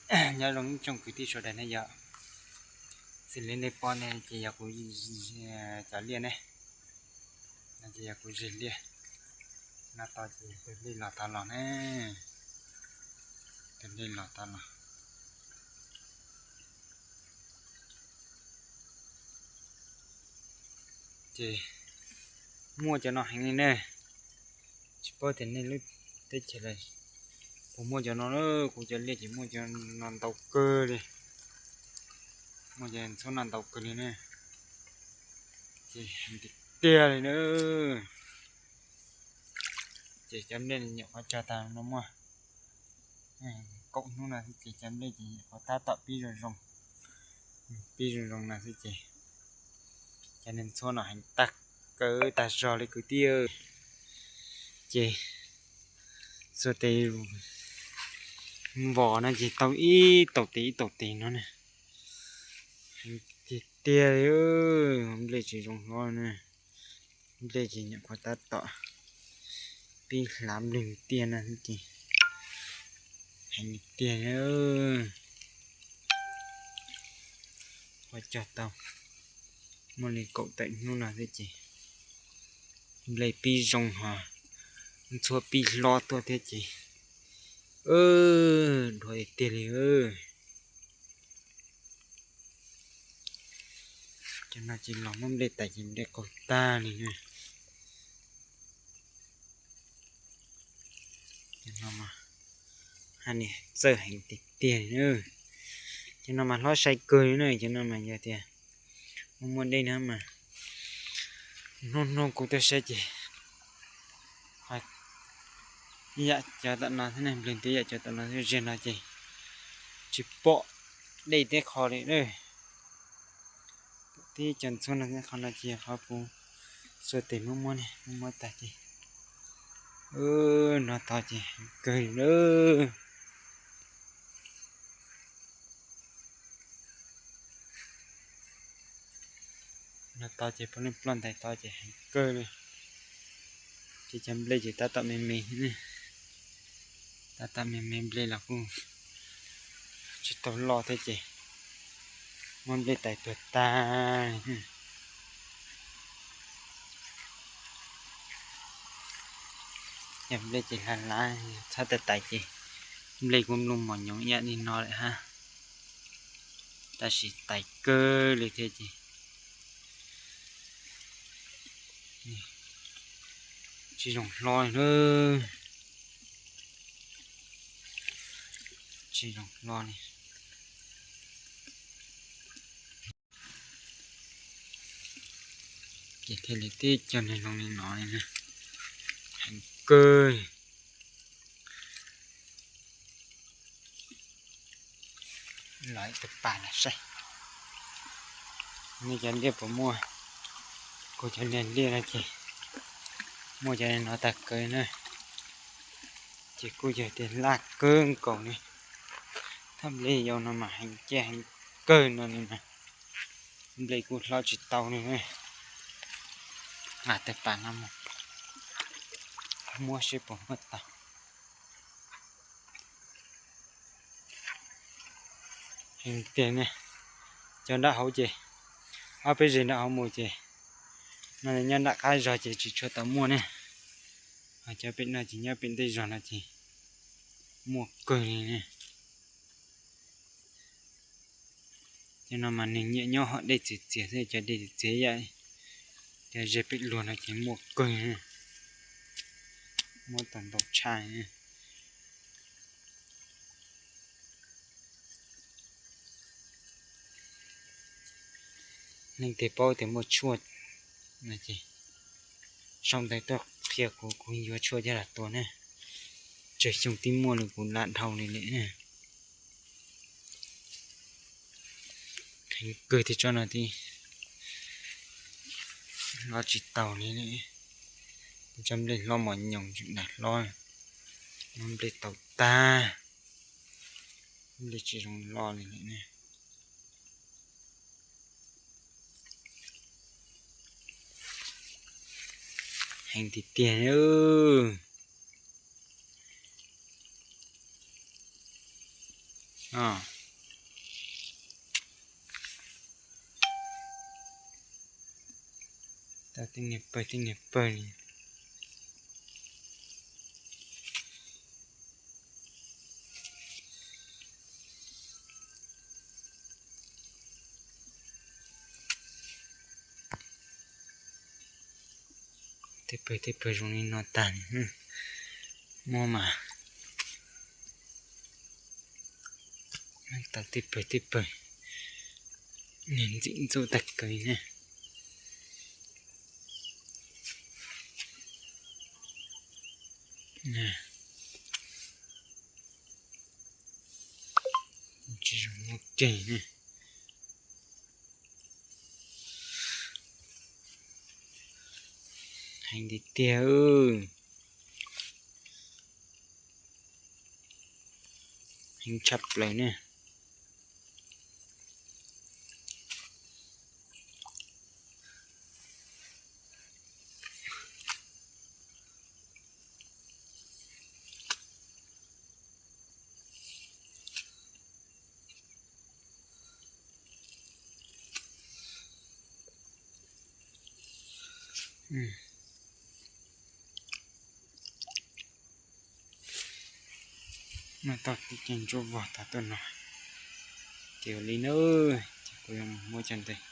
Nyob zoo ib tsoom kwv tij sawv daws ne yom. Xws li nej pom ne ces yog kuv cov liaj ne, no ces yog kuv zes liaj. No tod ces tus dej los tod los ne, tus dej los tod los. Ces muaj cov no heev li ne. Tsis paub tias nej lub teb chaws lawm puas muaj cov no na. Kuv cov liaj ces muaj cov no ntau kawg li, muaj cov ntxhuab no ntau kawg li na. Ces heev tiag tiag li na. Ces cov nplej nyuam qhuav cog tag no muaj kaum hnub no xwb ces cov nplej ces nyuam qhuav tab tom pib zoo zoo, pib zoo zoo no xwb ces cov niag ntxhuab no heev tag, kawg tag zog li kwv tij. Ces xuas tes vos no ces tau ib taus tes ib taus tes no na. Heev tiag tiag li, nplej tsis zoo hlob na. Nplej ces nyuam qhuav tab tom pib hlav nplej tiag no xwb ces heev tiag. Qhuav cog tau muaj li kaum tawm hnub no xwb ces nplej pib zoo ho ntxhuab pib hlob tuaj thiab ces dhuav tiag tiag li. Cov no ces los muab nplej tais ces nplej qaug tag li na. Cov no mas haj niam txawj heev tiag tiag li na. Cov no mas hlob sai kawg li na, cov no mas yog tias muaj muaj dej na mas hnub hnub kuv tuaj saib ces yam cov tom no thiab ne, nplej tias yam cov tom no thiab, ziag no ces tsis pom dej teb qho li na. Tib cov ntxhuab no qhov no ces qhov kuv xuas tes muab muab ne, muab muab tag ces no tod ces heev kawg li na. No tod ces puav leej ploj ntais tod ces heev kawg li. Ces cov nplej ces tab tom me me, tab tom me me, nplej los kuj tsis tau loj thiab ces muab nplej tais tuag tag. Yog nplej ces hlav hlav, txhob tais tais ces nplej kuj nplooj mos nyoos ib yam li no lawm hab. Tab sis tais kawg li thiab ces tsis zoo hlo li na. Tsis zoo hlo li. Ces thiaj li tib co neeg zoo li no li na, heev kawg. Los ib tug pas los saib, nej cov liaj puas muaj? Kuv cov niag liaj no ces muaj cov no tag kawg na. Ces kuj yog tias laj kawg nkaus li. Thaj nplej yau no mas heev ciaj heev kawg no li mas nplej kuj hlob tsis tau li. Nqa tawg pas no mus muab seb puas muaj tau. Heev tiag ne. Cov nram hauv ces, ob peb zeg nram hauv mus ces, no nyob nram qab zog ces tsis tshua tau muaj ne. Ho cov pem no ces nyob pem ntej zog no ces muaj kawg li ne. Cov no mas nws nyiam nyob hauv dej txias txias xwb, cov dej txias txias yam cov ze pem luag no ces muaj kawg, muaj tau ntau tshaj. Leej twg paub tias muaj tshuaj no ces sau ntawv tuaj qhia kuv, kuv yuav tshuaj coj los tua ne. Tsawg xyoo twb muaj li kuv lam dhau li lawm. Heev kawg thiab, tsob no twb hlob tsis taus li. Tsob nplej hlob mos nyoos tseem dag hlob, muab nplej tau tag, nplej tsis zoo lo li lawm ne. Heev tiag tiag. Tau tej niag pawg tej niag pawg li. Tej pawg tej pawg zoo li no tag li. Muaj mas, tau tej pawg tej pawg, niag ntxim ntxub tag kawg li ne. Tsis zoo muaj kiag ne. Heev tiag tiag. Heev tshaj plaws ne. Noj tau tib ce ntsuab vog tas tuaj no. Ces ua li na, ces kuv yuav mus muab cov ntawd